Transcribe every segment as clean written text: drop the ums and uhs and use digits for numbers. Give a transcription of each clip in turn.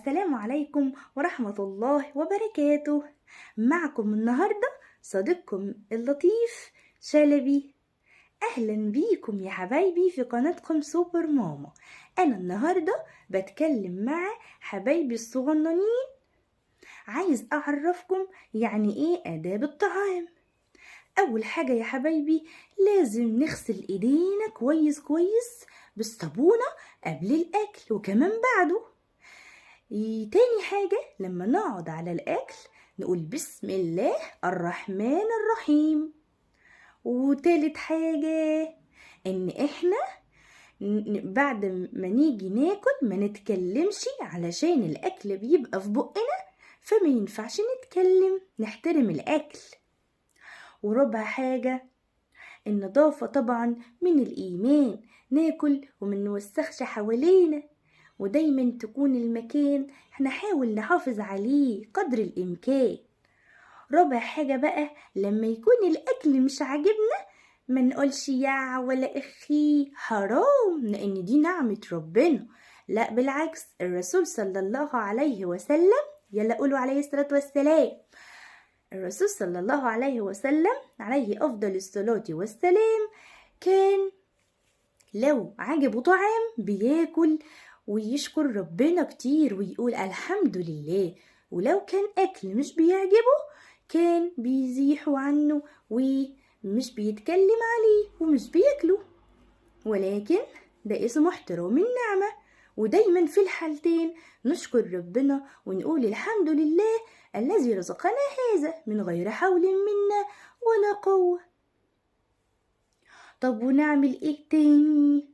السلام عليكم ورحمة الله وبركاته. معكم النهاردة صديقكم اللطيف شلبي. أهلا بيكم يا حبايبي في قناتكم سوبر ماما. أنا النهاردة بتكلم مع حبايبي الصغننين، عايز أعرفكم يعني إيه آداب الطعام. أول حاجة يا حبايبي لازم نغسل إيدينا كويس كويس بالصابونة قبل الأكل وكمان بعده. تاني حاجة لما نقعد على الأكل نقول بسم الله الرحمن الرحيم. وتالت حاجة إن إحنا بعد ما نيجي ناكل ما نتكلمش، علشان الأكل بيبقى في بقنا فما ينفعش نتكلم، نحترم الأكل. ورابع حاجة النظافة طبعا من الإيمان، ناكل وما نوسخش حوالينا، ودايما تكون المكان نحاول نحافظ عليه قدر الإمكان. رابع حاجة بقى لما يكون الأكل مش عاجبنا ما نقولش يا ولا إخي، حرام، لأن دي نعمة ربنا. لا بالعكس، الرسول صلى الله عليه وسلم، يلا قولوا عليه الصلاة والسلام، الرسول صلى الله عليه وسلم عليه أفضل الصلاة والسلام كان لو عجبه طعام بياكل ويشكر ربنا كتير ويقول الحمد لله، ولو كان أكل مش بيعجبه كان بيزيحوا عنه ومش بيتكلم عليه ومش بياكله، ولكن ده اسمه احترام النعمة. ودايما في الحالتين نشكر ربنا ونقول الحمد لله الذي رزقنا هذا من غير حول منا ولا قوة. طب ونعمل ايه تاني؟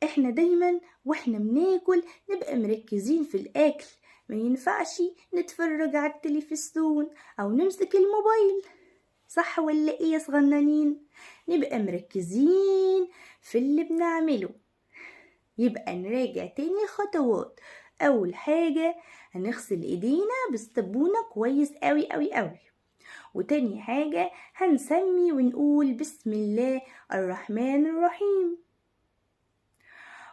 احنا دايما واحنا بناكل نبقى مركزين في الاكل، ما ينفعش نتفرج على التلفزيون او نمسك الموبايل، صح ولا ايه يا صغننين؟ نبقى مركزين في اللي بنعمله. يبقى نراجع تاني الخطوات. اول حاجة هنغسل ايدينا بالصابونة كويس قوي قوي قوي، وتاني حاجة هنسمي ونقول بسم الله الرحمن الرحيم.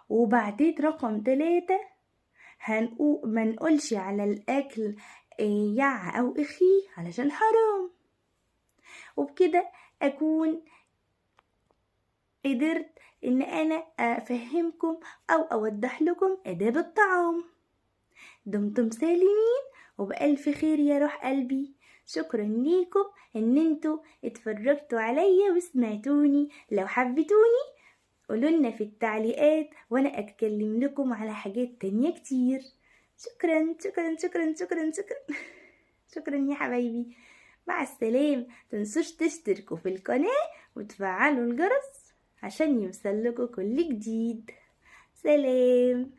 وبعدين رقم 3 هنقول ما نقولش على الأكل يع أو إخي علشان حرام. وبكده أكون قدرت إن أنا أفهمكم أو أوضح لكم آداب الطعام. دمتم سالمين وبألف خير يا روح قلبي. شكرا ليكم إن انتوا اتفرجتوا عليا وسمعتوني. لو حبيتوني قولولنا في التعليقات وانا اتكلم لكم على حاجات تانية كتير. شكرا شكرا شكرا شكرا شكرا شكرا يا حبايبي، مع السلامة. متنسوش تشتركوا في القناة وتفعلوا الجرس عشان يوصلكوا كل جديد. سلام.